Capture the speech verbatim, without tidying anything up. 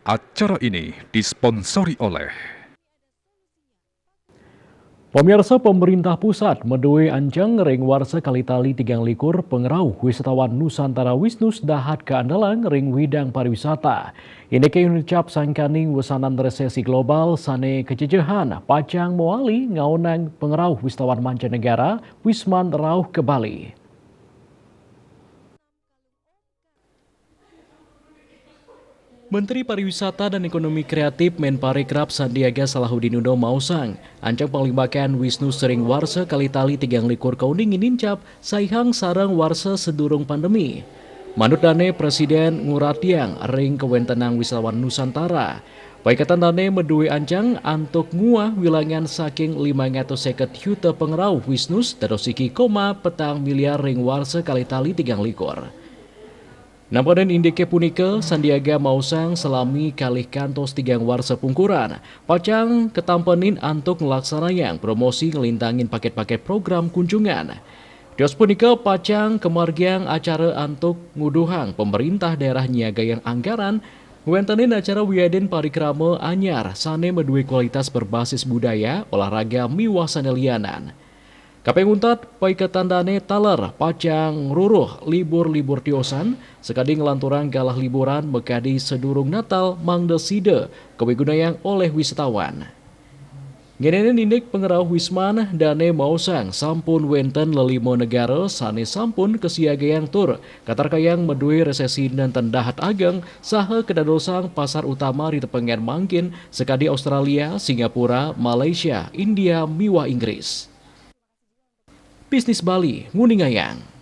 Acara ini disponsori oleh Pemirsa, pemerintah pusat medue ancang ring warsa kalitali tigang likur pengrauh wisatawan Nusantara Wisnus dahat kaandalang ring widang pariwisata. Indike nincap sangkaning wesanan resesi global sane kajejehan pacang mawali ngaonang pengrauh wisatawan mancanegara Wisman rauh ka Bali. Menteri Pariwisata dan Ekonomi Kreatif Menparekraf Sandiaga Salahuddin Uno maosang, ancang panglibakan Wisnus ring warsa kalitali tigang likur kauningin nincap saihang sareng warsa sadurung pandemi. Manut dane, Presiden nguratiang ring kawentenan wisatawan Nusantara. Paiketan dane medue ancang antuk nguah wilangan saking limang atus seket yuta pengrauh Wisnus dados siki koma petang miliar ring warsa kalitali tigang likur. Napadan indike punika, Sandiaga maosang salami kalih kantos tigang warsa pungkuran, pacang katampenin antuk nglaksanayang promosi nglintangin paket-paket program kunjungan. Tios punika pacang kamargiang acara antuk nguduhang pemerintah daerah nyiagayang anggaran ngwentenin acara wiadin parikrama anyar sane madue kualitas berbasis budaya, olahraga miwah sane lianan. Kaping untat, paiketan dane taler pacang ngruruh libur-libur tiosan, sakadi nglanturang galah liburan makadi sadurung Natal mangda sida kawigunayang olih wisatawan. Ngenenin indik pengrauh Wisman, dane maosang sampun wenten lelima negara sane sampun kasiagayang tur katarkayang madue resesi nenten dahat ageng saha kadadosang pasar utama ri tepengan mangkin sakadi Australia, Singapura, Malaysia, India, miwah Inggris. Bisnis Bali nguningayang.